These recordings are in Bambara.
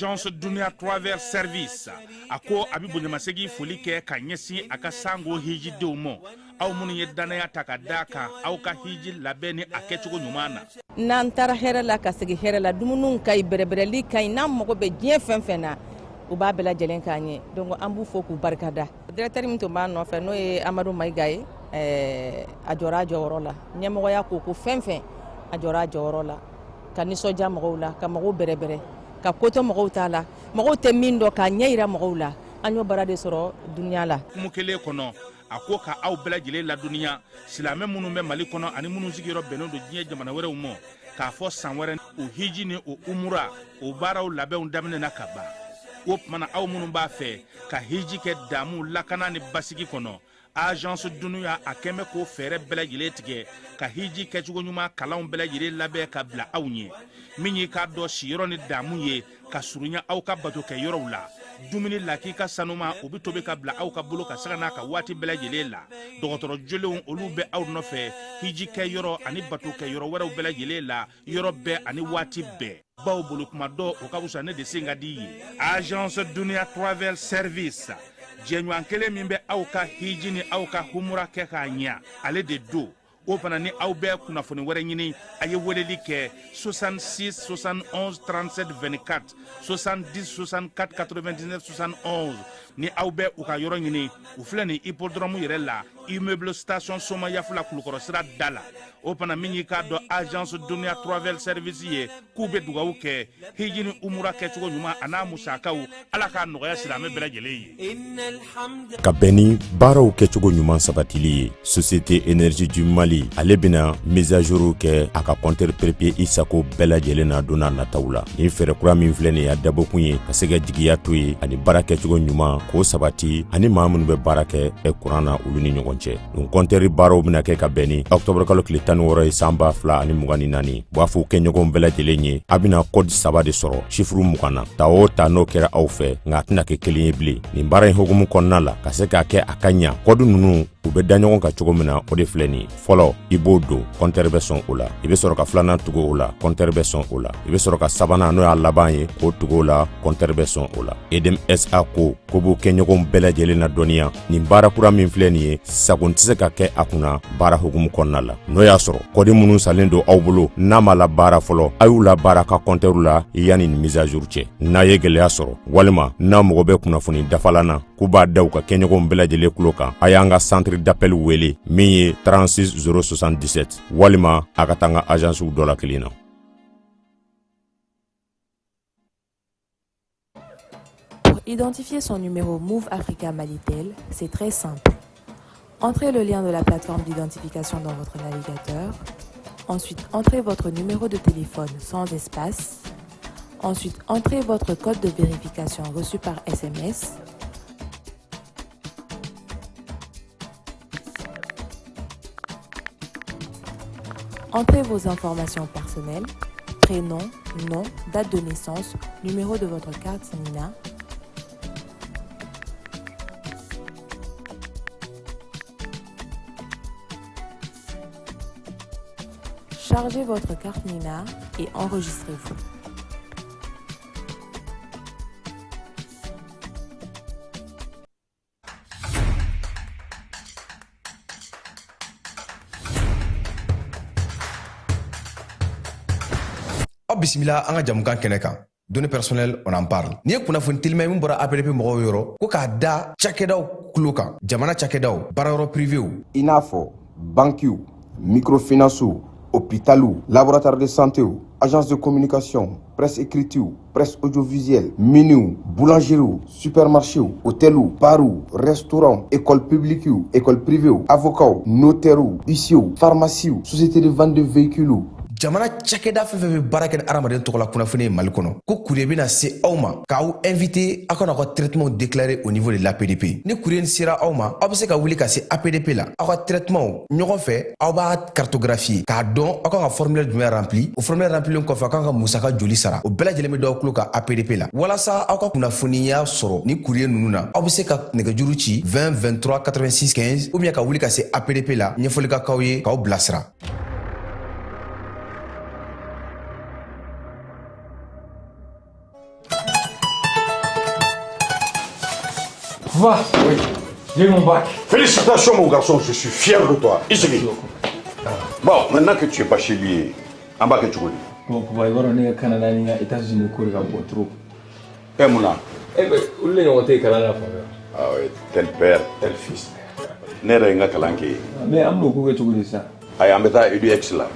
Agence Dunia Travel Service a ko a bɛ bonyamasegin foli kɛ ka ɲɛsin a ka sango hijidenw ma, aw minnu ye danaya ta ka d'a kan aw ka hiji labɛn ni a kɛcogo ɲuman na. N'an taara hɛrɛ la ka segin hɛrɛ la, dumuniw ka ɲi, bɛrɛbɛrɛli ka ɲi, n'an mago bɛ diɲɛ fɛn fɛn na, u b'a bɛɛ lajɛlen k'an ye. Donc an b'u fo k'u barikada. Directeur min tun b'a nɔfɛ n'o ye Amadu Mayiga ye, a jɔra a jɔyɔrɔ la. Ɲɛmɔgɔya ko ko fɛn fɛn, a jɔra a jɔyɔrɔ la, ka nisɔndiya mɔgɔw la, ka mɔgɔw bɛrɛbɛrɛ, ka ko to mɔgɔw t'a la, mɔgɔw tɛ min dɔn k'a ɲɛ yira mɔgɔw la. An y'o baara de sɔrɔ dunuya la. Hukumu kelen kɔnɔ, a ko ka aw bɛɛ lajɛlen ladɔnniya, silamɛ minnu bɛ Mali kɔnɔ ani minnu sigiyɔrɔ bɛnnen don diɲɛ jamana wɛrɛw ma, k'a fɔ san wɛrɛ o hiji ni o umura o baaraw labɛnw daminɛna ka ban. O tuma na aw minnu b'a fɛ ka hiji kɛ damu lakana ni basigi kɔnɔ, Agence Dunia a kɛn bɛ k'o fɛɛrɛ bɛɛ lajɛlen tigɛ ka hiji kɛcogo ɲuman kalanw bɛɛ lajɛlen labɛn ka bila aw ɲɛ, min y'i k'a dɔn siyɔrɔ ni damu ye ka surunya aw ka bato kɛ yɔrɔw la. Dumuni lakika sanuma o bɛ tobi ka bila aw ka bolo ka saga n'a ka waati bɛɛ lajɛlen la. Dɔgɔtɔrɔ jolenw olu bɛ aw nɔfɛ hiji kɛ yɔrɔ ani bato kɛ yɔrɔ wɛrɛw bɛɛ lajɛlen la, yɔrɔ bɛɛ ani waati bɛɛ. Baw bolo kuma dɔ o ka fisa ne de sen ka di ye. Agence Dunia Travel Service, jɛɲɔgɔn kelen min bɛ aw ka hiji ni aw ka humura kɛ k'a ɲɛ, ale de don. O fana ni aw bɛ kunnafoni wɛrɛ ɲini, a ye weleli kɛ 66 71 37 24, 70 64 99 71. Ni aw bɛ u ka yɔrɔ ɲini, u filɛ nin hippodrome yɛrɛ la, immeuble station Somayafula Kulukɔrɔ sira da la. O fana min y'i k'a dɔn Agence Dunia Travel Service ye, k'u bɛ dugawu kɛ hiji ni umura kɛcogo ɲuman a n'a musakaw, Ala k'a nɔgɔya silamɛ bɛɛ lajɛlen ye. Ka bɛn ni baaraw kɛcogo ɲuman sabatili ye, Société Énergie du Mali ale bɛna mise à jour kɛ a ka compteur prépayé i sago bɛɛ lajɛlen na don n'a nataw la. Nin fɛɛrɛ kura min filɛ nin ye, a dabɔkun ye ka se ka jigiya to ye ani baara kɛcogo ɲuman k'o sabati ani maa minnu bɛ baara kɛ kuran na olu ni ɲɔgɔn cɛ. Nin compteur baaraw bɛna kɛ ka bɛn ni octobre kalo tile 16 ye san 2024. U b'a fɔ kɛɲɔgɔnw bɛɛ lajɛlen ye, a bɛna code 3 de sɔrɔ chiffre 20 na. Ta o ta n'o kɛra aw fɛ, nka a tɛna kɛ kelen ye bilen. Nin baara in hukumu kɔnɔna la, ka se k'a kɛ a ka ɲa, code ninnu u bɛ da ɲɔgɔn kan cogo min na, o de filɛ nin ye. Fɔlɔ, i b'o don, compteur bɛ sɔn o la. I bɛ sɔrɔ ka filanan tugu o la, compteur bɛ sɔn o la. I bɛ sɔrɔ ka sabanan, n'o y'a laban ye, k'o tugu o la, compteur bɛ sɔn o la. EDM SA ko ko b'u kɛɲɔgɔnw bɛɛ lajɛlen na dɔnniya. Nin baara kura min filɛ nin ye, sago tɛ se ka kɛ a kunna baara hukumu kɔnɔna la. N'o y'a sɔrɔ kɔdi minnu salen don aw bolo n'a ma labaara fɔlɔ, a y'u labaara ka compteur la yanni nin mise à jour cɛ. N'a ye gɛlɛya sɔrɔ walima n'a mago bɛ kunnafoni dafalan na, k'u b'a da u ka kɛɲɔgɔnw bɛɛ lajɛlen tulo kan, a y'an ka centre d'appel wele min ye 36 077, walima a ka taa an ka agencew dɔ la kelen na. Pour identifier son numéro Moov Africa Malitel, c'est très simple. Entrez le lien de la plateforme d'identification dans votre navigateur. Ensuite, entrez votre numéro de téléphone sans espace. Ensuite, entrez votre code de vérification reçu par SMS. Entrez vos informations personnelles, prénom, nom, date de naissance, numéro de votre carte NINA. Chargez votre carte NINA et enregistrez-vous. Aw bisimila an ka jamukan kɛnɛ kan, données personnelles, on en parle. Nin ye kunnafoni telima ye min bɔra APDP mɔgɔw yɔrɔ, ko k'a da cakɛdaw tulo kan, jamana cakɛdaw, baarayɔrɔ privéw, i n'a fɔ bankiw, microfinancew, hôpitaliw, laboratoire de santéw, agence de communication, presse écritew, presse audiovisuelle, miniw, boulangeriew, supermarchéw, hôteliw, barw, restaurants, école publiquew, école privéw, avocats, notairew, huissierw, pharmaciew, société de vente de véhicules. Jamana cakɛda fɛn fɛn bɛ baara kɛ ni hadamaden tɔgɔla kunnafoni ye Mali kɔnɔ, ko courrier bɛna se aw ma k'aw invité aw ka n'aw ka traitement déclarer au niveau de l'APDP. Ni courrier sera aw ma, aw bɛ se ka wuli ka se APDP la, aw ka traitement ɲɔgɔn fɛ, aw b'a cartographier k'a dɔn aw kan ka formulaire jumɛn rempli. O formulaire remplilen kɔfɛ, aw kan ka musaka joli sara, o bɛɛ lajɛlen bɛ d'aw tulo kan APDP la. Walasa aw ka kunnafoniya sɔrɔ ni courrier ninnu na, aw bɛ se ka nɛgɛjuru ci 20 23 86 15 ou bien ka wuli ka se APDP la, ɲɛfɔli ka k'aw ye k'aw bilasira. Papa, oui, j'ai eu mon bac. Félicitations mon garçon, je suis fier de toi. Ici. Bon, maintenant que tu es bachelier, en bas que tu connais. Bon, papa, il va donner au Canada, aux États-Unis, au trop. Eh, Mouna. Eh ben, où les ont été Canada, Ah oui, tel père, tel fils. Ne yɛrɛ ye n ka kalan kɛ yen. Mais an b'o ko kɛ cogo di sisan? Ayi, an bɛ taa EDUX la.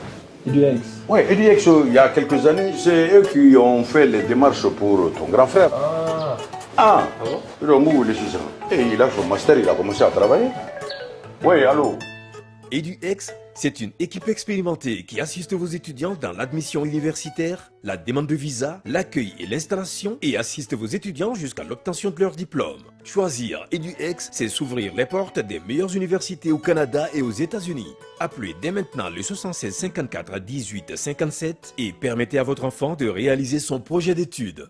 EDUX? Oui, EDUX, il y a quelques années, c'est eux qui ont fait les démarches pour ton grand frère. Ah. Ah. Ah bon? Donc, où il est sisan? Et il a son master, il a commencé à travailler. Oui, allô? EduX, c'est une équipe expérimentée qui assiste vos étudiants dans l'admission universitaire, la demande de visa, l'accueil et l'installation et assiste vos étudiants jusqu'à l'obtention de leur diplôme. Choisir EduX, c'est s'ouvrir les portes des meilleures universités au Canada et aux États-Unis. Appelez dès maintenant le 76 54 18 57 et permettez à votre enfant de réaliser son projet d'études.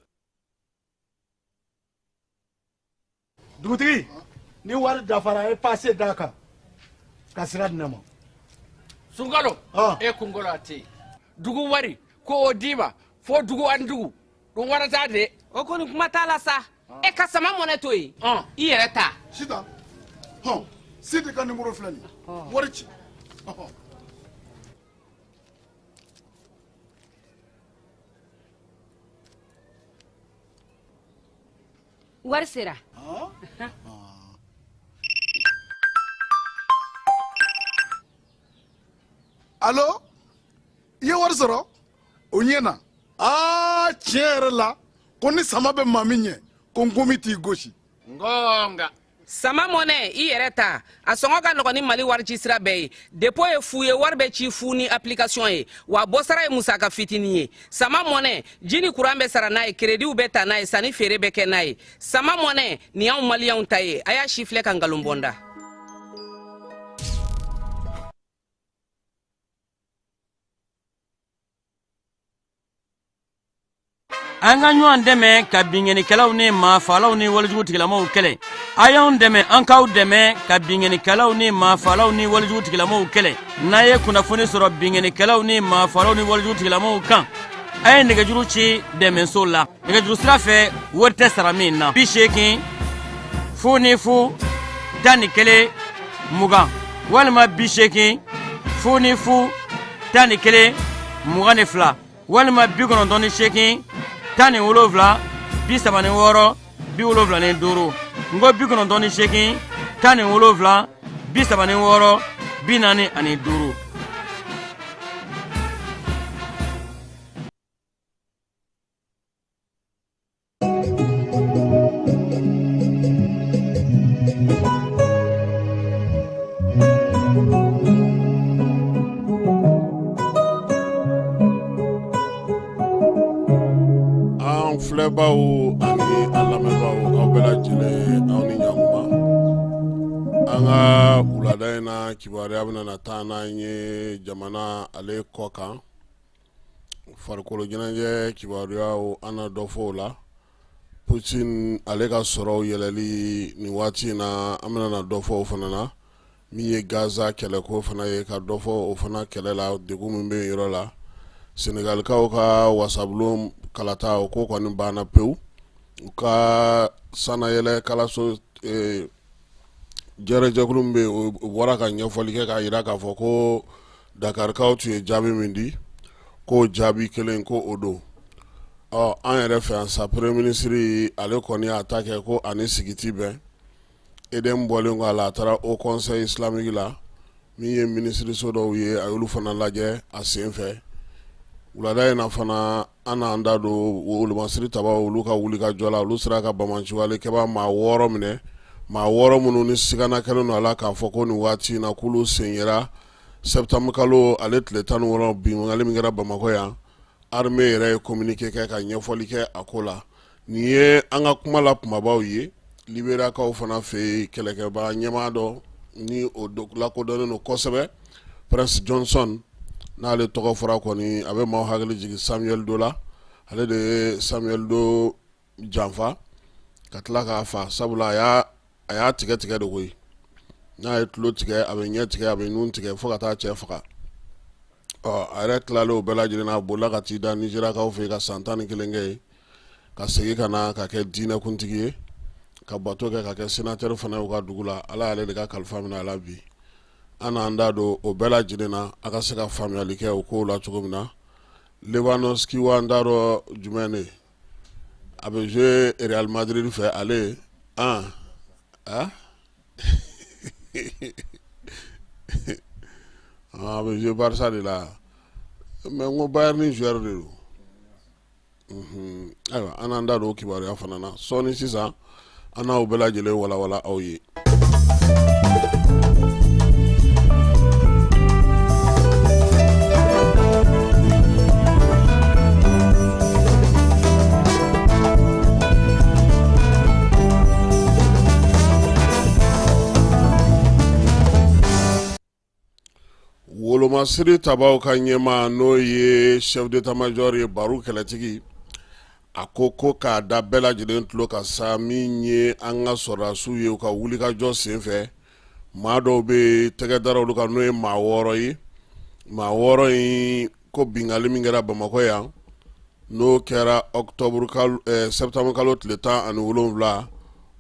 Dugutigi, ni wari dafara e passe d'a kan ka sira di ne ma. Sunkalo, e kunkolo a tɛ yen. Dugu wari ko o d'i ma fo dugu ani dugu dun wara t'a de. O kɔni kuma t'a la sa. E ka sama mɔnɛ to yen. I yɛrɛ ta. Sitan, hɔn, Sidi ka nimoro filɛ nin ye. Wari ci. Wari sera. Allo, i ye wari sɔrɔ? O ɲɛna. Aa, tiɲɛ yɛrɛ la, ko ni sama bɛ maa min ɲɛ, ko nkomi t'i gosi. Ngonga. Sama mɔnɛ, i yɛrɛ ta. A sɔngɔ ka nɔgɔn ni Mali wari ci sira bɛɛ ye. Dépôt ye fu ye, wari bɛ ci fu ni application ye. Wa bɔsara ye musaka fitinin ye. Sama mɔnɛ, ji ni kuran bɛ sara n'a ye, créditw bɛ ta n'a ye, sanni feere bɛ kɛ n'a ye. Sama mɔnɛ, nin y'anw maliyɛnw ta ye. A y'a si filɛ ka nkalon bɔ n da. An ka ɲɔgɔn dɛmɛ ka binkannikɛlaw ni maafalaw ni walejugu tigilamaw kɛlɛ. A y'anw dɛmɛ, an k'aw dɛmɛ ka binkannikɛlaw ni maafalaw ni walejugu tigilamaw kɛlɛ. N'a ye kunnafoni sɔrɔ binkannikɛlaw ni maafalaw ni walejugu tigilamaw kan, a ye nɛgɛjuru ci dɛmɛso la. Nɛgɛjuru sira fɛ, wari tɛ sara min na. 80 00 11 20 walima 80 00 11 22 walima 98 17 36 75. N ko 98 17 36 45. An filɛbaw ani an lamɛnbaw, aw bɛɛ lajɛlen, aw ni ɲankuma. An ka wulada in na kibaruya bɛna na taa n'an ye jamana ale kɔ kan. Farikolo ɲɛnajɛ kibaruyaw, an na dɔ fɔ o la. Putin ale ka sɔrɔw yɛlɛli nin waati in na, an bɛna na dɔ fɔ o fana na. Min ye Gaza kɛlɛko fana ye, ka dɔ fɔ o fana kɛlɛ la, degun min bɛ yen yɔrɔ la. Senegalikaw ka wasabulon kalata, o ko kɔni banna pewu. U ka sanayɛlɛ kalanso jɛrɛjɛkulu min bɛ yen, o bɔra ka ɲɛfɔli kɛ k'a jira k'a fɔ ko Dakarikaw tun ye jaabi min di, k'o jaabi kelen ko o don. Ɔ, an yɛrɛ fɛ yan sa, premier ministre ale kɔni y'a ta kɛ ko ani sigi ti bɛn. EDM bɔlen kɔ a la, a taara Haut Conseil islamique la, min ye minisiriso dɔw ye, a y'olu fana lajɛ a sen fɛ. Wulada in na fana, an n'an da don wolomasiri tabaw olu ka wulikajɔ la. Olu sera ka banbaanciwalekɛbaa maa 6 minɛ, maa 6 minnu ni sigana kɛlen don a la k'a fɔ ko nin waati in na k'olu sen yera septembre kalo ale tile 16 binkanni min kɛra Bamakɔ yan. Armée yɛrɛ ye communiqué kɛ ka ɲɛfɔli kɛ a ko la. Nin ye an ka kuma la kumabaw ye. Liberakaw fana fɛ yen, kɛlɛkɛbaa ɲɛmaa dɔ ni o lakodɔnnen don kosɛbɛ, Prince Johnson, n'ale tɔgɔ fɔra kɔni, a bɛ maaw hakili jigin Samuel Doe la. Ale de ye Samuel Doe janfa ka tila k'a fa, sabula a y'a tigɛ tigɛ de koyi. N'a ye tulo tigɛ, a bɛ ɲɛ tigɛ, a bɛ nun tigɛ, fo ka taa cɛ faga. Ɔ, a yɛrɛ tilalen o bɛɛ lajɛlen na, a bolila ka t'i da Nizeriyakaw fɛ yen ka san 11 kɛ yen, ka segin ka na ka kɛ diinɛkuntigi ye. ka bato kɛ ka kɛ sénateur fana ye u ka dugu la. Ala y'ale de ka kalifa minɛ a la bi. An n'an da don o bɛɛ lajɛlen na, a ka se ka faamuyali kɛ o kow la cogo min na. Lewandowski wa n t'a dɔn jumɛn de a bɛ jouer Real Madrid fɛ ale an a a bɛ jouer Barça de la, mais n ko Bayern joueur de don. Ayiwa, an n'an da don o kibaruya fana na sɔɔni sisan, an n'aw bɛɛ lajɛlen walawala aw ye. Wolomasiri tabaw ka ɲɛmaa n'o ye chef d'état-major ye, Baru Kɛlɛtigi, a ko ko k'a da bɛɛ lajɛlen tulo kan sa, min ye an ka sɔrɔdasiw ye, u ka wulikajɔ senfɛ, maa dɔw bɛ tɛgɛ dara olu kan, n'o ye maa 6 ye. Maa 6 in ko binkanni min kɛra Bamakɔ yan, n'o kɛra octobre kalo septembre kalo tile 17,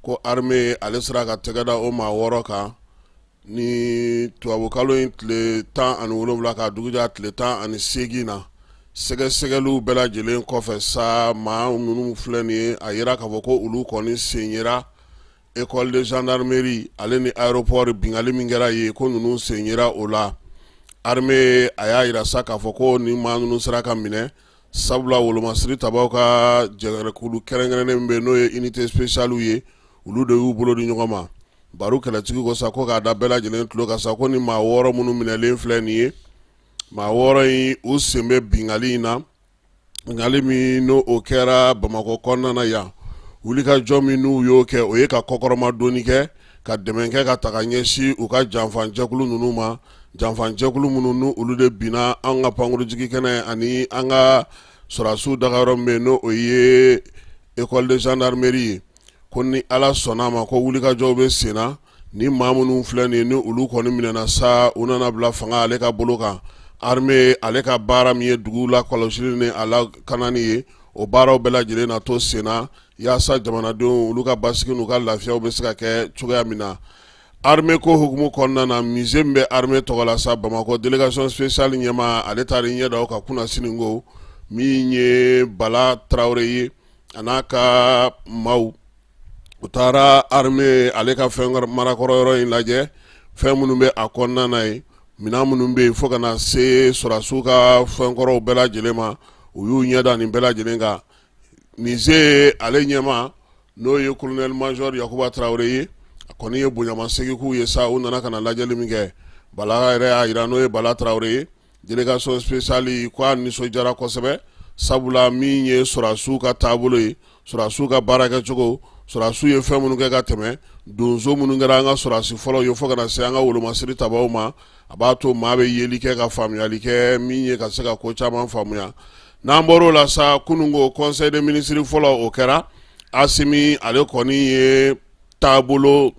ko armée ale sera ka tɛgɛ da o maa 6 kan ni tubabukalo in tile 17 ka dugujɛ tile 18 na. Sɛgɛsɛgɛliw bɛɛ lajɛlen kɔfɛ sa, maa ninnu filɛ nin ye, a yira k'a fɔ ko olu kɔni sen yera école de gendarmerie ale ni aéroport binkanni min kɛra yen, ko ninnu sen yera o la. Armée a y'a yira sa k'a fɔ ko ni maa ninnu sera ka minɛ, sabula wolomasiri tabaw ka jɛkulu kɛrɛnkɛrɛnnen min bɛ n'o ye unité spéciale ye, olu de y'u bolo di ɲɔgɔn ma. Baru Kɛlɛtigi ko sa ko k'a da bɛɛ lajɛlen tulo kan sa, ko ni maa 6 minnu minɛlen filɛ nin ye, maa 6 in u sen bɛ binkanni in na, binkanni min n'o o kɛra Bamakɔ kɔnɔna na yan. Wulikajɔ min n'u y'o kɛ, o ye ka kɔkɔrɔmadonni kɛ, ka dɛmɛ kɛ ka taga ɲɛsin u ka janfanjɛkulu ninnu ma, janfanjɛkulu minnu n'u olu de binna an ka pankurujigi kɛnɛ ani an ka sɔrɔdasiw dagayɔrɔ min bɛ yen, n'o o ye école de gendarmerie ye. Ko ni Ala sɔnna a ma, ko wulikajɔw bɛ sen na, ni maa minnu filɛ nin ye, ni olu kɔni minɛna sa, u nana bila fanga ale ka bolo kan. Armée ale ka baara min ye dugu la kɔlɔsili ni a lakanani ye, o baaraw bɛɛ lajɛlen na to sen na, yaasa jamanadenw olu ka basigi n'u ka lafiyaw bɛ se ka kɛ cogoya min na. Armée ko hukumu kɔnɔna na, musée min bɛ armée tɔgɔ la sa Bamakɔ, délégation spéciale ɲɛmaa ale taara i ɲɛ da o kan kunasini ko min ye Bala Tarawele ye, a n'a ka maaw, u taara armée ale ka fɛn marakɔrɔ yɔrɔ in lajɛ, fɛn minnu bɛ a kɔnɔna na yen, minɛn minnu bɛ yen, fo ka na se sɔrɔdasiw ka fɛnkɔrɔw bɛɛ lajɛlen ma. U y'u ɲɛ da nin bɛɛ lajɛlen kan. Musée ale ɲɛmaa, n'o ye colonel major Yakuba Tarawele ye, a kɔni ye bonyamasegin k'u ye sa. U nana ka na lajɛli min kɛ, Bala yɛrɛ y'a jira, n'o ye Bala Tarawele ye, délégation spéciale, ko a nisɔndiyara kosɛbɛ, sabula min ye sɔrɔdasiw ka taabolo ye, sɔrɔdasiw ka baarakɛcogo, sɔrɔdasiw ye fɛn minnu kɛ ka tɛmɛ, donso minnu kɛra an ka sɔrɔdasi fɔlɔw ye fo ka na se an ka wolomasiri tabaw ma, a b'a to maa bɛ yeli kɛ ka faamuyali kɛ min ye ka se ka ko caman faamuya. N'an bɔr'o la sa, kunun ko conseil des ministres fɔlɔ o kɛra. Asimi ale kɔni ye taabolo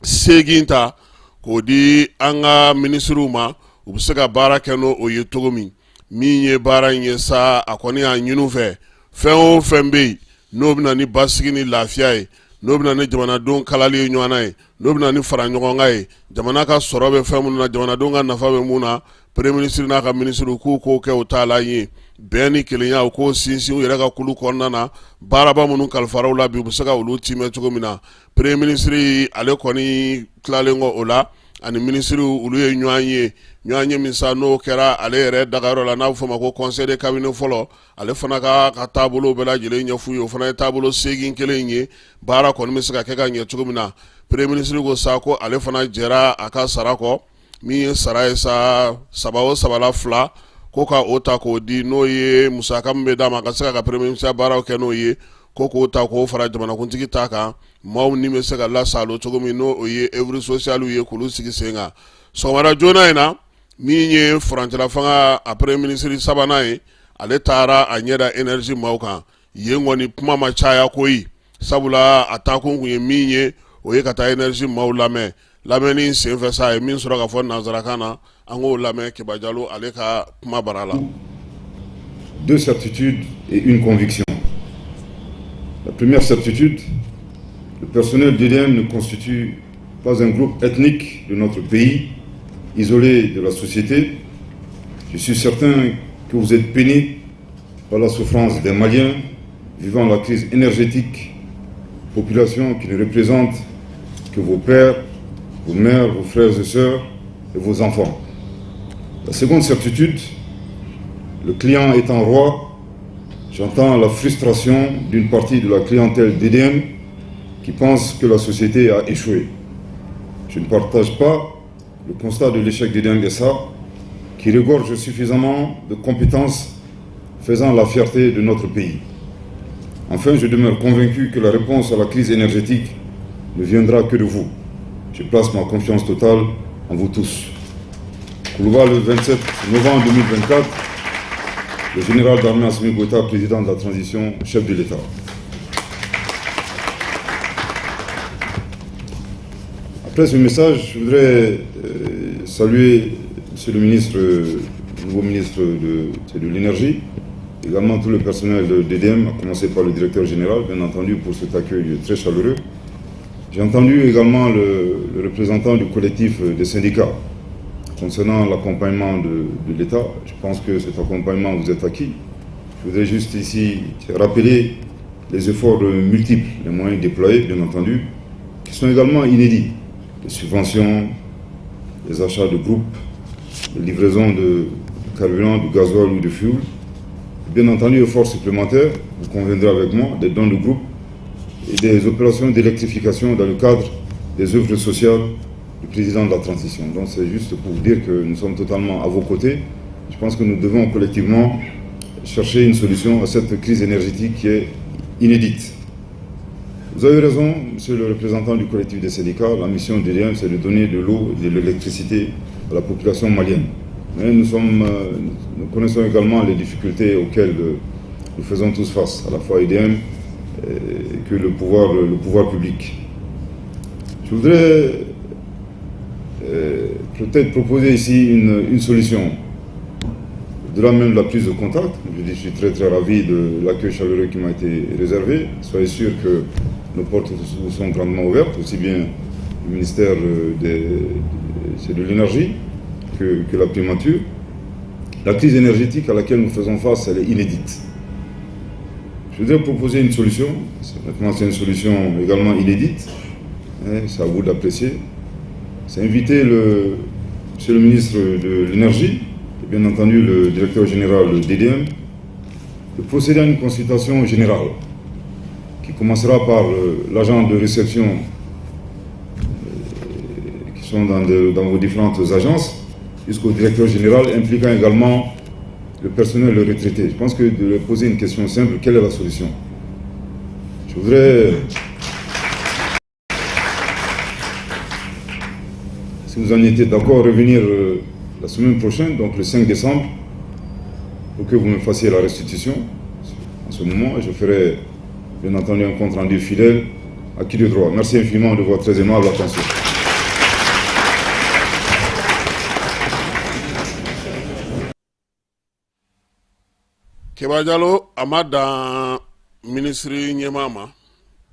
8 ta k'o di an ka minisiriw ma, u bɛ se ka baara kɛ n'o o ye cogo min. Min ye baara in ye sa, a kɔni y'a ɲini u fɛ, fɛn o fɛn bɛ yen n'o bɛ na ni basigi ni lafiya ye, n'o bɛ na ni jamanadenw kalali ye ɲɔgɔn na ye, n'o bɛ na ni fara ɲɔgɔn kan ye, jamana ka sɔrɔ bɛ fɛn minnu na, jamanadenw ka nafa bɛ mun na, premier ministre n'a ka minisiriw k'u k'o kɛ u taalan ye. Bɛn ni kelenya, u k'o sinsin u yɛrɛ ka kulu kɔnɔna na. Baaraba minnu kalifara u la bi, u bɛ se ka olu tiimɛ cogo min na. Premier ministre ale kɔni tilalen kɔ o la, ani minisiriw olu ye ɲɔgɔn ye, ɲɔgɔn ye min sa n'o kɛra ale yɛrɛ dagayɔrɔ la, n'a bɛ fɔ o ma ko conseil de cabinet fɔlɔ. Ale fana ka taabolo bɛɛ lajɛlen ɲɛf'u ye. O fana ye taabolo 8 kelen ye, baara kɔni bɛ se ka kɛ ka ɲɛ cogo min na. Premier ministre ko sa ko ale fana jɛra a ka sara kɔ, min ye sara ye sa, 3 o 3 la 2, ko ka o ta k'o di, n'o ye musaka min bɛ d'a ma ka se ka premier ministre baaraw kɛ n'o ye, ko k'o ta k'o fara jamanakuntigi ta kan, maaw ni bɛ se ka lasaalo cogo min, n'o o ye œuvre sociale ye, k'olu sigi sen kan. Sɔgɔmada joona in na, min ye furancɛla fanga a premier ministre sabanan ye, ale taara a ɲɛ da énergie maaw kan yen. Kɔni kuma ma caya koyi, sabula a taakun kun ye min ye, o ye ka taa énergie maaw lamɛn. Lamɛnni senfɛ sa, a ye min sɔrɔ ka fɔ nansarakan na, an k'o lamɛn Keba Jalo ale ka kuma bara la. Deux certitudes et une conviction. La première certitude, le Le personnel d'EDM ne constitue pas un groupe ethnique de notre pays, isolé de la société. Je suis certain que vous êtes peinés par la souffrance des Maliens vivant la crise énergétique, population qui ne représente que vos pères, vos mères, vos frères et sœurs et vos enfants. La seconde certitude, le client étant roi, j'entends la frustration d'une partie de la clientèle d'EDM qui pense que la société a échoué. Je ne partage pas le constat de l'échec d'EDM SA, qui regorge suffisamment de compétences faisant la fierté de notre pays. Enfin, je demeure convaincu que la réponse à la crise énergétique ne viendra que de vous. Je place ma confiance totale en vous tous. Koulouba, le 27 novembre 2024, le général d'armée Assimi Goïta, président de la transition, chef de l'État. Après ce message, je voudrais saluer Monsieur le ministre, le nouveau ministre de l'Énergie, également tout le personnel de d'EDM, à commencer par le directeur général, bien entendu, pour cet accueil très chaleureux. J'ai entendu également le représentant du collectif des syndicats concernant l'accompagnement de l'État. Je pense que cet accompagnement vous est acquis. Je voudrais juste ici rappeler les efforts multiples, les moyens déployés, bien entendu, qui sont également inédits. Les subventions, les achats de groupes, les livraisons de carburant, de gasoil ou de fuel. Bien entendu, efforts supplémentaires, vous conviendrez avec moi, des dons de groupe et des opérations d'électrification dans le cadre des œuvres sociales du président de la transition. Donc c'est juste pour vous dire que nous sommes totalement à vos côtés. Je pense que nous devons collectivement chercher une solution à cette crise énergétique qui est inédite. Vous avez raison, monsieur le représentant du collectif des syndicats, la mission d'EDM, c'est de donner de l'eau et de l'électricité à la population malienne. Mais nous connaissons également les difficultés auxquelles nous faisons tous face, à la fois EDM que le pouvoir public. Je voudrais peut-être proposer ici une solution. De là même la prise de contact, je suis très très ravi de l'accueil chaleureux qui m'a été réservé. Soyez sûr que nos portes vous sont grandement ouvertes, aussi bien le ministère de l'énergie que la primature. La crise énergétique à laquelle nous faisons face, elle est inédite. Je voudrais proposer une solution. Maintenant, c'est une solution également inédite. C'est à vous d'apprécier. C'est inviter monsieur le ministre de l'Énergie, et bien entendu le directeur général d'EDM, de procéder à une consultation générale qui commencera par l'agent de réception qui sont dans vos différentes agences, jusqu'au directeur général, impliquant également le personnel retraité. Je pense que de leur poser une question simple, quelle est la solution? Je voudrais, si vous en étiez d'accord, revenir la semaine prochaine, donc le 5 décembre, pour que vous me fassiez la restitution. En ce moment, je ferai bien entendu un compte rendu fidèle à qui de droit. Merci infiniment de votre très aimable attention. Keba Jalo a ma dan minisiri ɲɛmaa ma,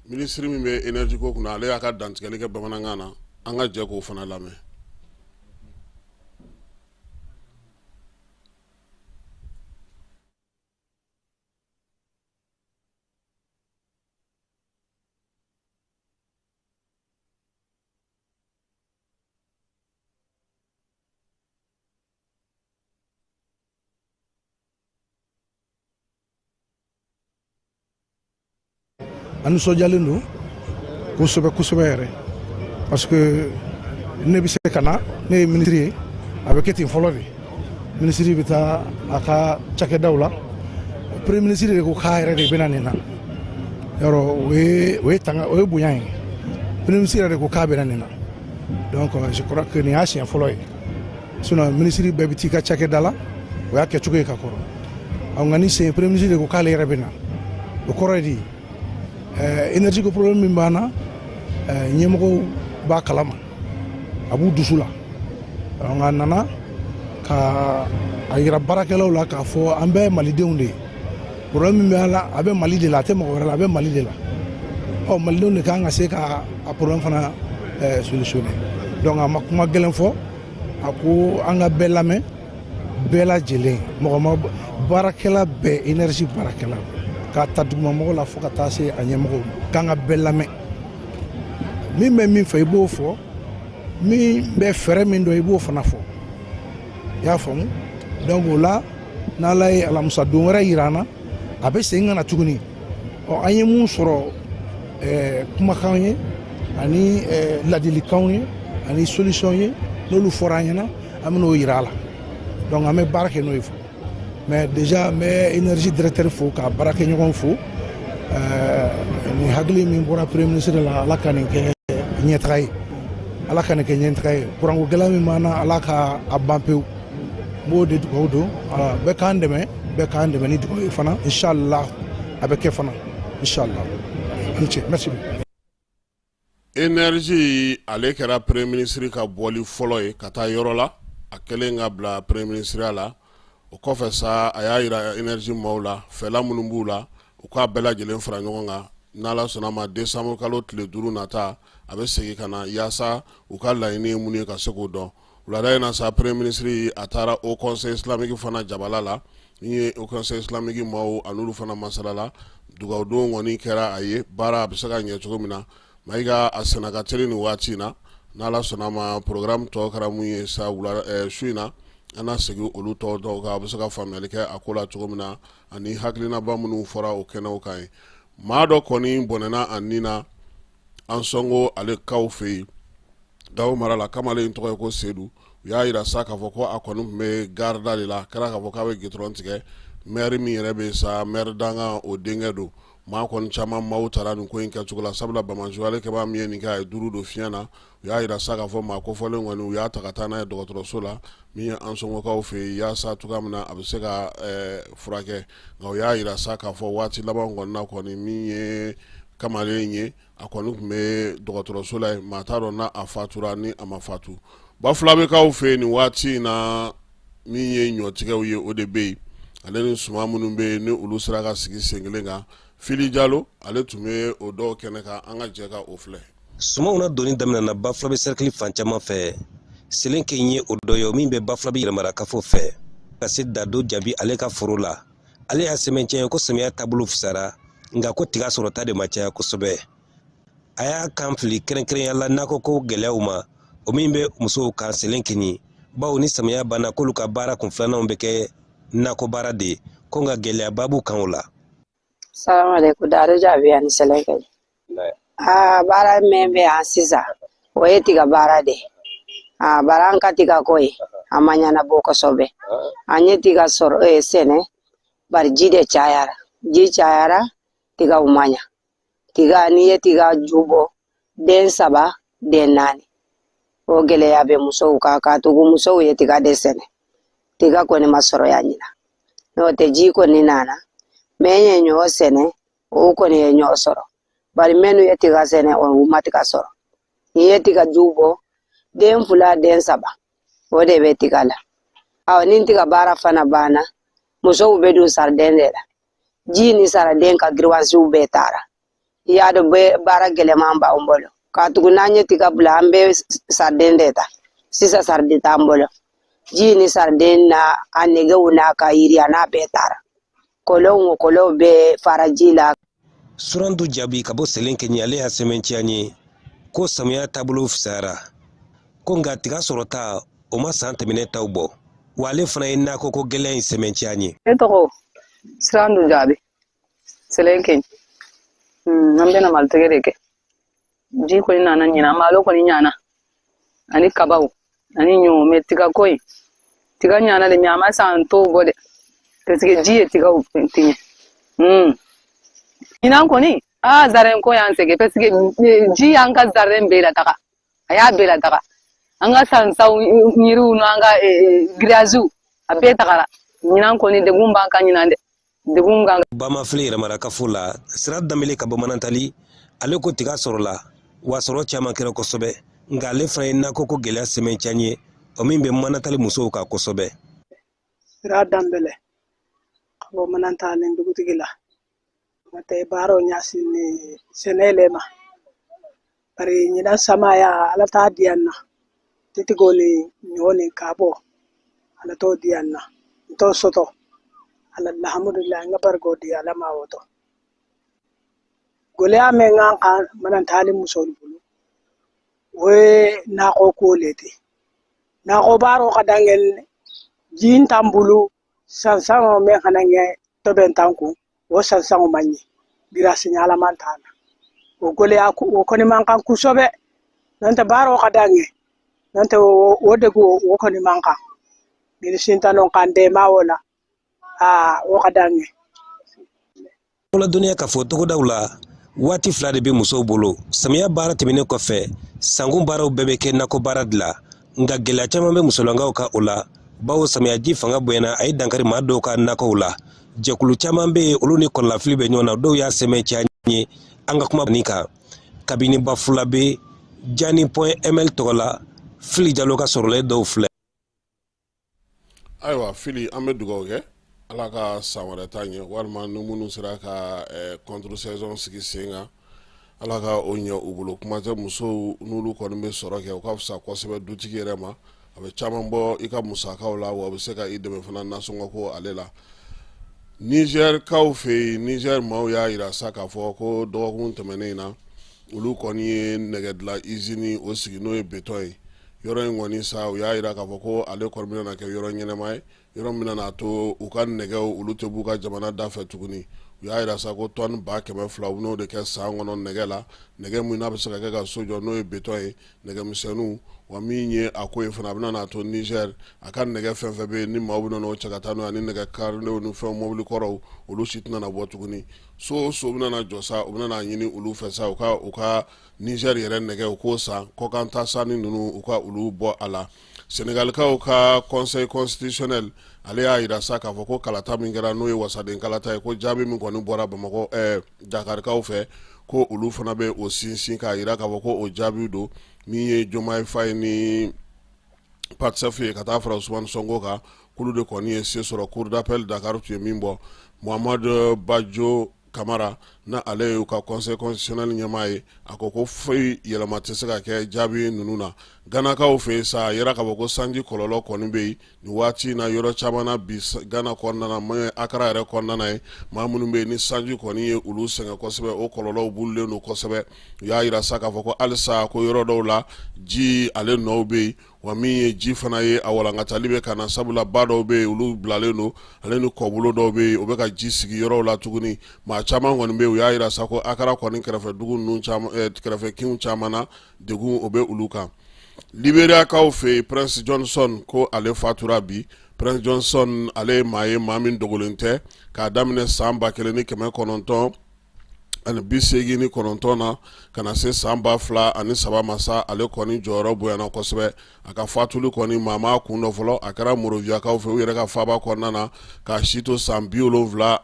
minisiri min bɛ énergie ko kunna, ale y'a ka dantigɛli kɛ bamanankan na, an ka jɛ k'o fana lamɛn. An nisɔndiyalen don kosɛbɛ kosɛbɛ yɛrɛ, parce que ne bɛ se ka na, ne ye minisiri ye, a bɛ kɛ ten fɔlɔ de. Minisiri bɛ taa a ka cakɛdaw la, premier ministre de ko k'a yɛrɛ de bɛna nin na. Yɔrɔ o ye tanga, o ye bonya ye. Premier ministre yɛrɛ de ko k'a bɛna nin na. Donc je crois que nin y'a siɲɛ fɔlɔ ye. Sinon minisiri bɛɛ bɛ t'i ka cakɛda la, o y'a kɛcogo ye ka kɔrɔ. Nka ni sen premier ministre de ko k'ale yɛrɛ bɛ na, o kɔrɔ ye di? Énergie ko problème min b'an na, ɲɛmɔgɔw b'a kalama, a b'u dusu la. Nka a nana ka a yira baarakɛlaw la k'a fɔ an bɛɛ ye malidenw de ye. Problème min b'a la, a bɛ Mali de la, a tɛ mɔgɔ wɛrɛ la, a bɛ Mali de la. Ɔ, malidenw de kan ka se ka a problème fana solutionner. Donc a ma kuma gɛlɛn fɔ, a ko an ka bɛɛ lamɛn, bɛɛ lajɛlen, mɔgɔ ma baarakɛla bɛɛ, énergie baarakɛla k'a ta dugumamɔgɔ la fo ka taa se a ɲɛmɔgɔw ma, k'an ka bɛɛ lamɛn. Min bɛ min fɛ, i b'o fɔ. Min bɛ fɛɛrɛ min dɔn, i b'o fana fɔ. I y'a faamu? Donc o la, n'Ala ye alamisa don wɛrɛ yira an na, a bɛ segin ka na tuguni. Ɔ, an ye mun sɔrɔ, kumakan ye ani ladilikanw ye ani solution ye, n'olu fɔra an ɲɛna, an bɛn'o yira a la. Donc an bɛ baara kɛ n'o ye fɔlɔ. Mais déjà, n bɛ énergie directeur fo, k'a baarakɛɲɔgɔn fo. Nin hakili min bɔra premier ministre la, Ala ka nin kɛ ɲɛtaga ye, Ala ka nin kɛ ɲɛtaga ye. Kuranko gɛlɛya min b'an na, Ala ka a ban pewu. N b'o de dugawu don. Bɛɛ k'an dɛmɛ, bɛɛ k'an dɛmɛ ni dugawu ye fana. Inshallah, a bɛ kɛ fana, inshallah. A ni ce, merci. Énergie, ale kɛra premier ministre ka bɔli fɔlɔ ye ka taa yɔrɔ la, a kɛlen ka bila premier ministre la. O kɔfɛ sa, a y'a yira énergie maaw la, fɛla minnu b'u la, u k'a bɛɛ lajɛlen fara ɲɔgɔn kan. N'Ala sɔnna ma, décembre kalo tile 5 nata, a bɛ segin ka na yaasa u ka laɲini ye mun ye, ka se k'o dɔn. Wulada in na sa, premier ministre a taara Haut Conseil islamique fana jabala la. Min ye Haut Conseil islamique maaw, a n'olu fana masala la. Dugawudon kɔni kɛra a ye, baara a bɛ se ka ɲɛ cogo min na. Mayiga a senna ka teli nin waati in na. N'Ala sɔnna ma, programme tɔ kɛra mun ye sa wula su in na, an na segin olu tɔw dɔw kan, a bɛ se ka faamuyali kɛ a ko la cogo min na, ani hakilinaba minnu fɔra o kɛnɛw kan ye. Maa dɔ kɔni bɔnɛna a nin na Ansɔngo ale kaw fɛ yen, Gawo mara la. Kamalen in tɔgɔ ye ko Sedu. U y'a yira sa k'a fɔ ko a kɔni tun bɛ garida de la. A kɛra k'a fɔ k'a bɛ gitɔrɔn tigɛ. Maire min yɛrɛ bɛ sa, maire dankan, o denkɛ don. Maa kɔni caman maaw taara nin ko in kɛcogo la, sabula banbaanciwale kɛbaa min ye nin kɛ, a ye duuru don fiɲɛ na. U y'a yira sa k'a fɔ maa kofɔlen kɔni, u y'a ta ka taa n'a ye dɔgɔtɔrɔso la min ye Ansɔngokaw fɛ yen, yaasa cogoya min na a bɛ se ka furakɛ. Nka u y'a yira sa k'a fɔ waati laban kɔni na kɔni, min ye kamalen ye, a kɔni tun bɛ dɔgɔtɔrɔso la yen. Maa t'a dɔn n'a a fatura ni a ma fatu. Bafulabekaw fɛ yen nin waati in na, min ye ɲɔtigɛw ye, o de bɛ yen, ale ni suman minnu bɛ yen ni olu sera ka sigi sen kelen kan. Fili Jalo, ale tun bɛ o dɔw kɛnɛ kan. An ka jɛ ka o filɛ. Sumanw na donni daminɛna Bafulabe sɛrikili fan caman fɛ. Selenke ye o dɔ ye, min bɛ Bafulabe yɛrɛmarakafo fɛ ka se Dado Jaabi ale ka foro la. Ale y'a sɛmɛncɛ ko samiya taabolo fisara, nka ko tiga sɔrɔta de ma caya kosɛbɛ. A y'a kan fili kɛrɛnkɛrɛnya la nakɔ ko gɛlɛyaw ma, o min bɛ musow kan Selenke, bawo ni samiya banna, k'olu ka baara kun filananw bɛ kɛ nakɔ baara de ye, ko nka gɛlɛyaba b'u kan o la. Salamu alaikum, Dado Jaabi ani Selenke. Aa, baara min bɛ yan sisan, o ye tiga baara de ye. Aa, bari an ka tiga ko ye, a ma ɲɛnabɔ kosɛbɛ. An ye tiga sɔrɔ sɛnɛ, bari ji de cayara. Ji cayara, tigaw ma ɲa. Tiga, n'i ye tiga ju bɔ, den saba, den naani. O gɛlɛya bɛ musow kan, k'a tugu musow ye tiga de sɛnɛ. Tiga kɔni ma sɔrɔ yan ɲina. N'o tɛ, ji kɔni nana. Mɛ ye ɲɔ sɛnɛ, o kɔni ye ɲɔ sɔrɔ. Bari minnu ye tiga sɛnɛ, o ma tiga sɔrɔ. N'i ye tiga ju bɔ, den fila, den saba, o de bɛ tiga la. Awɔ, ni tiga baara fana banna, musow bɛ don sardin de la. Ji ni sardin ka giriwansiw bɛɛ taara. I y'a dɔn, bɛɛ baara gɛlɛman b'an bolo. K'a tugu n'an ye tiga bila, an bɛ sardin de ta. Sisan sardin t'an bolo. Ji ni sardin na a nɛgɛw n'a ka yiri a n'a bɛɛ taara. Kɔlɔnw o kɔlɔnw bɛɛ fara ji la. Surandu Jaabi ka bɔ Selenke, ale y'a sɛmɛntiya ye ko samiya taabolo fisayara, ko nka tiga sɔrɔta o ma san tɛmɛnen taw bɔ, wa ale fana ye nakɔ ko gɛlɛya in sɛmɛntiya ye. Ne tɔgɔ Sirandu Jaabi, Selenke. An bɛna malitigɛ de kɛ. Ji kɔni nana ɲinan, malo kɔni ɲana ani kabaw ani ɲɔ, mɛ tiga ko in, tiga ɲana de, mɛ a ma san t'o bɔ dɛ, parce que ji ye tigaw tiɲɛ. Ɲinan kɔni, aa, jardin ko y'an sɛgɛn, parce que ji y'an ka jardin bɛɛ lataga, a y'a bɛɛ lataga. An ka sansaw yiriw n'an ka grillage, a bɛɛ tagara. Ɲinan kɔni, degun b'an kan ɲinan dɛ, degun b'an kan. Bamafili yɛrɛmarakafo la, Sira Danbele ka bɔ Manantali, ale ko tiga sɔrɔla, wa sɔrɔ caman kɛra kosɛbɛ, nka ale fana ye nakɔ ko gɛlɛya sɛmɛntiya ye, o min bɛ Manantali musow kan kosɛbɛ. Sira Danbele ka bɔ Manantali dugutigi la. N'o tɛ baaraw ɲasin ni sɛnɛ le ma. Bari ɲinan samaya Ala t'a di an na. Titigo ni ɲɔ ni kabɔ Ala t'o di an na. N t'o sɔtɔ. Alhamdulillah n ka bariko di Ala ma o tɔ. Gɛlɛya min k'an kan manantali musolu bolo o ye nakɔ ko le ti. Nakɔ baaraw ka dankɛ ji t'an bolo sansanw min kana kɛ tɔbɛn t'an kun o sansanw man ɲɛ birasi ɲalaman t'a la o gɛlɛya o kɔni man kan kosɛbɛ n'o tɛ baaraw ka dankɛ n'o tɛ o degun o kɔni man kan minisita nɔ k'an dɛmɛ o la aa o ka dankɛ. Ladɔnniya k'a fɔ togodaw la waati fila de bɛ musow bolo samiya baara tɛmɛnen kɔfɛ sankun baaraw bɛɛ bɛ kɛ nakɔ baara de la nka gɛlɛya caman bɛ musolankaw kan o la bawo samiyaji fanga bonyana a ye dankari maa dɔw ka nakɔw la jɛkulu caman bɛ yen olu ni kɔnɔnafili bɛ ɲɔgɔn na dɔw y'a sɛmɛntiya ye an ka kuma nin kan kabini Bafulabe jani point ml tɔgɔ la Fili Jalo ka sɔrɔlen dɔw filɛ. Ayiwa Fili, an bɛ dugawu kɛ Ala ka san wɛrɛ ta ɲɛ walima ni minnu sera ka contre saison sigi sen kan Ala ka o ɲɛ u bolo kuma tɛ musow n'olu kɔni bɛ sɔrɔ kɛ u ka fisa kosɛbɛ dutigi yɛrɛ ma a bɛ caman bɔ i ka musakaw la wa a bɛ se ka i dɛmɛ fana nasɔngɔ ko ale la Nizɛrikaw fɛ yen Nizɛri maaw y'a jira sa k'a fɔ ko dɔgɔkun tɛmɛnen in na olu kɔni ye nɛgɛ dilan izini o sigi n'o ye betɔn ye yɔrɔ in kɔni sa u y'a jira k'a fɔ ko ale kɔni bɛna na kɛ yɔrɔ ɲɛnama ye yɔrɔ min bɛna n'a to u ka nɛgɛw olu tɛ b'u ka jamana da fɛ tuguni u y'a jira sa ko tɔni 200,000 u bɛn'o de kɛ san kɔnɔ nɛgɛ la nɛgɛ min n'a bɛ se ka kɛ ka so jɔ n'o ye betɔn ye nɛgɛmisɛnninw wa min ye a ko ye fana a bɛna n'a to Nizɛri a ka nɛgɛ fɛn fɛn bɛ yen ni maaw bɛna n'o cɛ ka taa n'o ye ani nɛgɛ karilenw ni fɛn mobili kɔrɔw olu si tɛna na bɔ tuguni so o so bɛna na jɔ sa u bɛna n'a ɲini olu fɛ sa u ka Nizɛri yɛrɛ nɛgɛ u k'o san kɔkan ta sanni ninnu u ka olu bɔ a la Senegalikaw ka conseil constitutionnel ale y'a jira sa k'a fɔ ko kalata min kɛra n'o ye wasaden kalata ye ko jaabi min kɔni bɔra Bamakɔ Dakarikaw fɛ ko olu fana bɛ o sinsin k'a jira k'a fɔ ko o jaabi don min ye Diomaye Faye ni Pastef ye ka taa fara Ousmane Sonko kan k'olu de kɔni ye se sɔrɔ cour d'appel Dakar tun ye min bɔ Mohamed Badio Kamara na ale y'u ka conseil constitutionnel ɲɛmaa ye a ko ko foyi yɛlɛma tɛ se ka kɛ jaabi ninnu na Ganakaw fɛ yen sa a yira k'a fɔ ko sanji kɔlɔlɔ kɔni bɛ yen nin waati in na yɔrɔ caman na bi Gana kɔnɔna na min ye Akara yɛrɛ kɔnɔna na ye maa minnu bɛ yen ni sanji kɔni ye olu sɛgɛn kosɛbɛ o kɔlɔlɔw bulilen don kosɛbɛ u y'a yira sa k'a fɔ ko halisa ko yɔrɔ dɔw la ji ale nɔw bɛ yen wa min ye ji fana ye a walankatali bɛ ka na sabula ba dɔw bɛ yen olu bilalen don ale ni kɔbolo dɔw bɛ yen o bɛ ka ji sigi yɔrɔw la tuguni maa caman kɔni bɛ yen u y'a yira sa ko Akara kɔni kɛrɛfɛ dugu ninnu caman kɛrɛfɛ kinw caman na degun o bɛ olu kan Liberiyakaw fɛ yen Prince Johnson ko ale fatura bi Prince Johnson ale ye maa ye maa min dogolen tɛ k'a daminɛ san 1989 na ka na se san 2003 ma sa ale kɔni jɔyɔrɔ bonyana kosɛbɛ a ka fatuli kɔni maa m'a kun dɔn fɔlɔ a kɛra Monrovia-kaw fɛ u yɛrɛ ka faaba kɔnɔna na k'a si to san 72 la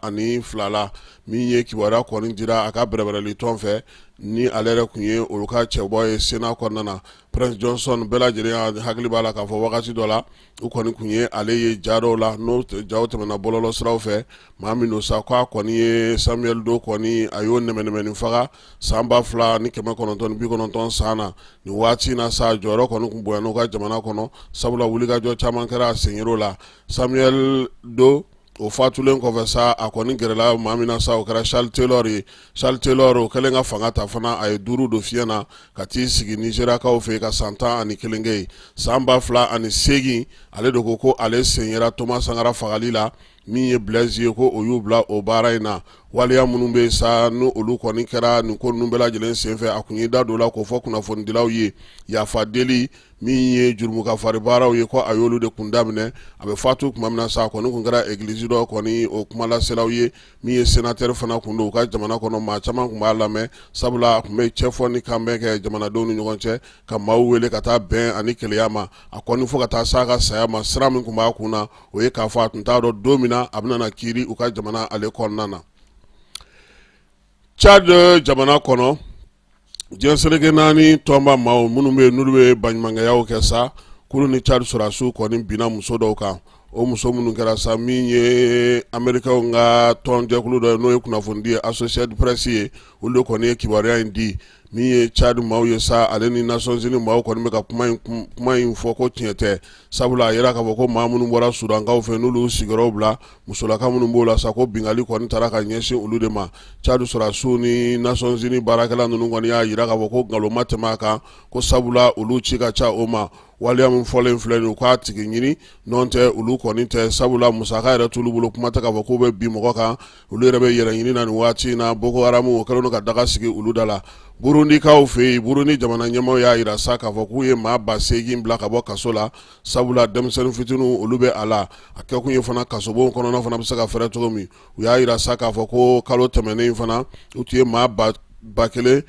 min ye kibaruya kɔni dira a ka bɛrɛbɛrɛli tɔn fɛ ni ale yɛrɛ tun ye olu ka cɛbɔ ye Sénat kɔnɔna na Prince Johnson bɛɛ lajɛlen hakili b'a la k'a fɔ wagati dɔ la u kɔni tun ye ale ye ja dɔw la n'o jaw tɛmɛna bɔlɔlɔ siraw fɛ maa min don sa k'a kɔni ye Samuel Doe kɔni a y'o nɛmɛnɛmɛni faga san 2990 san na nin waati in na sa jɔyɔrɔ kɔni tun bonyana u ka jamana kɔnɔ sabula wulikajɔ caman kɛra a senyɔrɔ la Samuel Doe o fatulen kɔfɛ sa a kɔni gɛrɛla maa min na sa o kɛra Charles Taylor ye Charles Taylor o kɛlen ka fanga ta fana a ye duuru don fiɲɛ na ka t'i sigi Nizeriyakaw fɛ ka san 11 kɛ yen san 2008 ale de ko ko ale sen yera Thomas Sankara fagali la min ye Blaise ye ko o y'u bila o baara in na waleya minnu bɛ sa ni olu kɔni kɛra nin ko ninnu bɛɛ lajɛlen senfɛ a kun y'i da don la k'o fɔ kunnafonidilaw ye yafa deli min ye jurumukafari baaraw ye ko a y'olu de kun daminɛ a bɛ fatu tuma min na sa a kɔni kun kɛra egilizi dɔ kɔni o kumalaselaw ye min ye senatɛri fana kun don u ka jamana kɔnɔ maa caman tun b'a lamɛn sabula a tun bɛ cɛfɔ ni kanbɛn kɛ jamanadenw ni ɲɔgɔn cɛ ka maaw wele ka taa bɛn ani kelenya ma a kɔni fo ka taa s'a ka saya ma sira min tun b'a kun na o ye k'a fɔ a tun t'a dɔn don min na a bɛna na kiiri u ka jamana ale kɔnɔna na Tchad jamana kɔnɔ diɲɛ seleke naani tɔnba maaw minnu bɛ yen n'olu bɛ baɲumankɛyaw kɛ sa k'olu ni Tchad sɔrɔdasiw kɔni binna muso dɔw kan O muso minnu kɛra sa, min ye amerikaw ka tɔnjɛkulu dɔ ye, n'o ye kunnafonidi ye, Associated Press ye, olu de kɔni ye kibaruya in di. Min ye Tchad maaw ye sa, ale ni Nations Unies maaw kɔni bɛ ka kuma in fɔ ko tiɲɛ tɛ, sabula a yira k'a fɔ ko maa minnu bɔra Sudankaw fɛ, n'olu y'u sigiyɔrɔw bila, musolaka minnu b'o la sa, ko binkanni kɔni taara ka ɲɛsin olu de ma. Tchad sɔrɔdasiw ni Nations Unies baarakɛla ninnu kɔni y'a jira k'a fɔ ko nkalon ma tɛmɛ a kan, ko sabula olu ci ka ca o ma. Waleya min fɔlen filɛ nin, u k'a tigi ɲini, n'o tɛ olu kɔni tɛ, sabula musaka yɛrɛ t'olu bolo, kuma tɛ k'a fɔ k'u bɛ bin mɔgɔ kan. Olu yɛrɛ bɛ yɛrɛ ɲini na nin waati in na. Boko Haram o kɛlen don ka daga sigi olu da la Burundikaw fɛ yen. Burundi jamana ɲɛmaaw y'a jira sa k'a fɔ k'u ye maa 8000 bila ka bɔ kaso la, sabula denmisɛnnin fitininw olu bɛ a la. A kɛkun ye fana kasobon kɔnɔna fana bɛ se ka fɛrɛ cogo min. U y'a jira sa k'a fɔ ko kalo tɛmɛnen in fana, u tun ye maa 1442,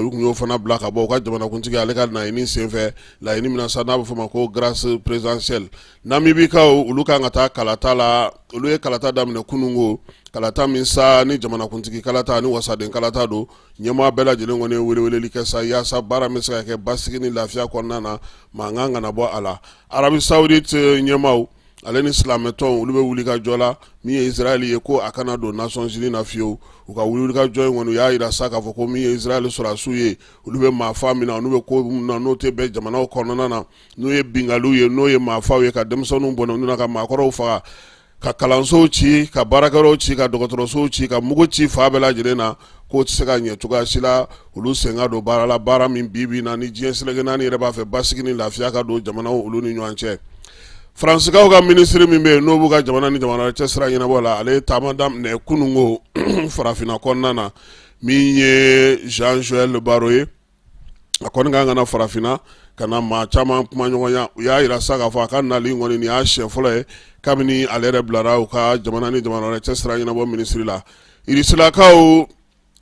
u tun y'o fana bila ka bɔ u ka jamanakuntigi ale ka laɲini senfɛ, laɲini min na sa n'a bɛ fɔ o ma ko grâce présidentielle. Namibikaw, olu kan ka taa kalata la. Olu ye kalata daminɛ kununko, kalata min sa ni jamanakuntigi kalata ni wasaden kalata don. Ɲɛmaa bɛɛ lajɛlen kɔni ye weleweleli kɛ sa yaasa baara bɛ se ka kɛ basigi ni lafiya kɔnɔna na, mankan kana bɔ a la. Arabie Saoudite ɲɛmaaw ale ni silamɛtɔnw, olu bɛ wuli ka jɔ la. Min ye Israël ye, ko a kana don Nations Unies na fiyewu. U ka wuli ka jɔ in kɔni, u y'a jira sa k'a fɔ ko min ye Israël sɔrɔdasiw ye, olu bɛ maafa min na, n'u bɛ ko min na, n'o tɛ bɛn jamanaw kɔnɔna na, n'o ye binkanniw ye, n'o ye maafaw ye, ka denmisɛnninw bɔnɛ u ni na, ka maakɔrɔw faga, ka kalansow ci, ka baarakɛyɔrɔw ci, ka dɔgɔtɔrɔsow ci, ka mugu ci fan bɛɛ lajɛlen na, k'o tɛ se ka ɲɛ cogoya si la. Olu sen ka don baara la, baara min bi bi na ni diɲɛ seleke naani yɛrɛ b'a fɛ basigi ni lafiya ka don jamanaw olu ni ɲɔgɔn cɛ. Faransikaw ka minisiri min bɛ yen, n'o b'u ka jamana ni jamana cɛ sira ɲɛnabɔ la, ale ye taama daminɛ kununko farafinna kɔnɔna na. Min ye Jean Joël Barrot ye, a kɔni kan ka na farafinna ka na maa caman kuma ɲɔgɔnya. U y'a jira sa k'a fɔ a ka nali kɔni, nin y'a siɲɛ fɔlɔ ye kabini ale yɛrɛ bilara u ka jamana ni jamana wɛrɛ cɛ sira ɲɛnabɔ minisiri la. Irisilakaw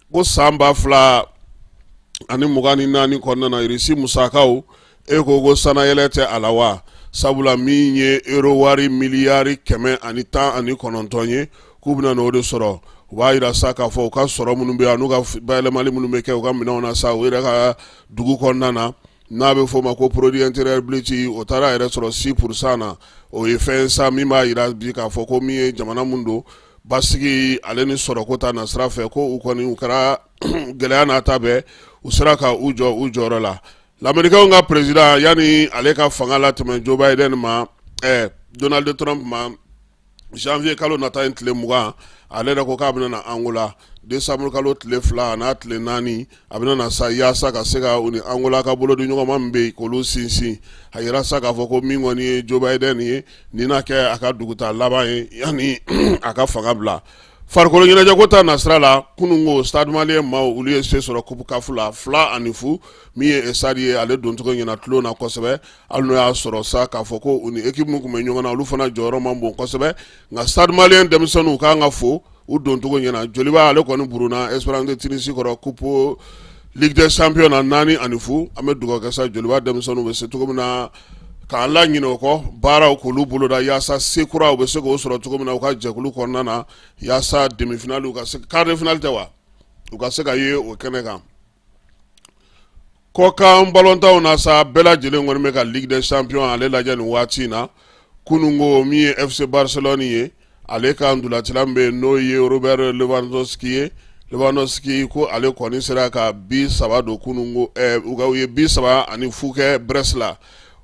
ko san 2024 kɔnɔna na, Irisi musakaw, e ko sannayɛlɛ tɛ a la wa? Sabula min ye euro wari miliyari 119 ye, k'u bɛna n'o de sɔrɔ. U b'a jira sa k'a fɔ u ka sɔrɔ minnu bɛ yan, n'u ka bayɛlɛmali minnu bɛ kɛ u ka minɛnw na sa, u yɛrɛ ka dugu kɔnɔna na, n'a bɛ f'o ma ko produit intérieur brut, o taara yɛrɛ sɔrɔ 6% na. O ye fɛn sa min b'a jira bi k'a fɔ ko min ye jamana min don, basigi ale ni sɔrɔko ta nasira fɛ, ko u kɔni u kɛra gɛlɛya n'a ta bɛɛ, u sera ka u jɔ u jɔyɔrɔ la. Lamerikɛnw ka président, yanni ale ka fanga latɛmɛ Joe Biden ma, Donald Trump ma, janvier kalo nata in tile 20, ale yɛrɛ ko k'a bɛna na Angola décembre kalo tile 2 n'a tile 4. A bɛna na sa yaasa ka se ka u ni Angola ka bolodi ɲɔgɔnma min bɛ yen, k'olu sinsin. A yira sa k'a fɔ ko min kɔni ye Joe Biden ye, nin na kɛ a ka dugutaa laban ye yanni a ka fanga bila. Farikolo ɲɛnajɛko ta nasira la, kunun ko Stade Malien maaw, olu ye se sɔrɔ Coupe CAF la 2-0. Min ye Stade ye, ale doncogo ɲɛna tulon na kosɛbɛ, hali n'o y'a sɔrɔ sa k'a fɔ ko u ni équipe min tun bɛ ɲɔgɔn na, olu fana jɔyɔrɔ man bon kosɛbɛ. Nka Stade Malien denmisɛnninw kan ka fo, u doncogo ɲɛna. Joliba ale kɔni buruna Espérance de Tunisie kɔrɔ Coupe Ligue des Champions na 4-0. An bɛ dugawu kɛ sa Joliba denmisɛnninw bɛ se cogo min na k'an la ɲinɛ o kɔ, baaraw k'olu boloda yaasa se kura u bɛ se k'o sɔrɔ cogo min na u ka jɛkulu kɔnɔna na, yaasa demi-finale, u ka se quart de finale tɛ wa, u ka se ka ye o kɛnɛ kan. Kɔkan balontanw na sa, bɛɛ lajɛlen kɔni bɛ ka Ligue des Champions ale lajɛ nin waati in na. Kunun ko min ye FC Barcelone ye, ale ka ntolacila min bɛ yen, n'o ye Robert Lewandowski ye, Lewandowski ko ale kɔni sera ka bi 3 don kunun ko, u ye 3-0 kɛ Brest la.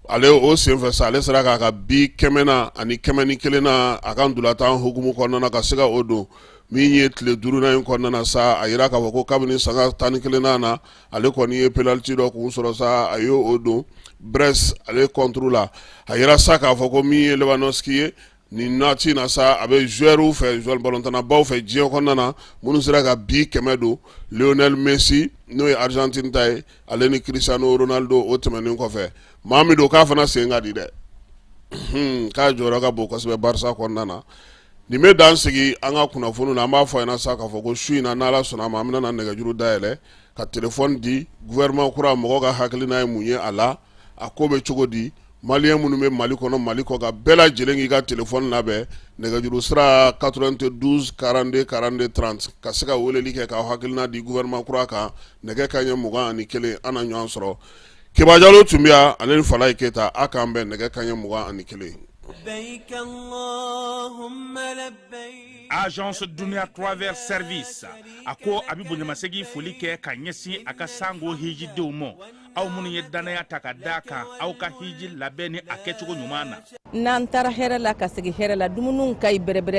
Ale o senfɛ sa, ale sera k'a ka bi kɛmɛna ani 101 na a ka ntolatan hukumu kɔnɔna na, ka se ka o don. Min ye tile duurunan in kɔnɔna na sa, a yira k'a fɔ ko kabini sanga 11nan na, ale kɔni ye penalty dɔ kun sɔrɔ sa, a ye o don Brest ale contre la. A yira sa k'a fɔ ko min ye Lewandowski ye nin waati na sa, a bɛ joueurs fɛ, joueur balontannabaw fɛ diɲɛ kɔnɔna na minnu sera ka bi 100 don, Lionel Messi n'o ye Argentine ta ye, ale ni Cristiano Ronaldo. O tɛmɛnen kɔfɛ, maa min don k'a fana sen ka di dɛ, k'a jɔyɔrɔ ka bon kosɛbɛ Barça kɔnɔna na. Nin bɛ dan sigi an ka kunnafoni na. An b'a fɔ a ɲɛna sa k'a fɔ ko su in na, n'Ala sɔnna a ma, an bɛna na nɛgɛjuru dayɛlɛ ka téléphone di. Gouvernement kura, mɔgɔ ka hakilina ye mun ye a la? A ko bɛ cogo di? Malien minnu bɛ Mali kɔnɔ, Mali kɔ kan, bɛɛ lajɛlen k'i ka téléphone labɛn, nɛgɛjuru sira 92 42 42 30, ka se ka weleli kɛ k'aw hakilina di gouvernement kura kan. Nɛgɛ kanɲɛ 21, an na ɲɔgɔn sɔrɔ. Keba Jalo tun bɛ yan, ale ni Falaye Keyita. A k'an bɛn nɛgɛ kanɲɛ 21. Agence Dunia Travel Service a ko a bɛ bonyamasegin foli kɛ ka ɲɛsin a ka sango hijidenw ma, aw minnu ye dannaya ta ka d'a kan aw ka hiji labɛn ni a kɛcogo ɲuman na. N'an taara hɛrɛ la ka segin hɛrɛ la, dumuniw ka ɲi bɛrɛbɛrɛ.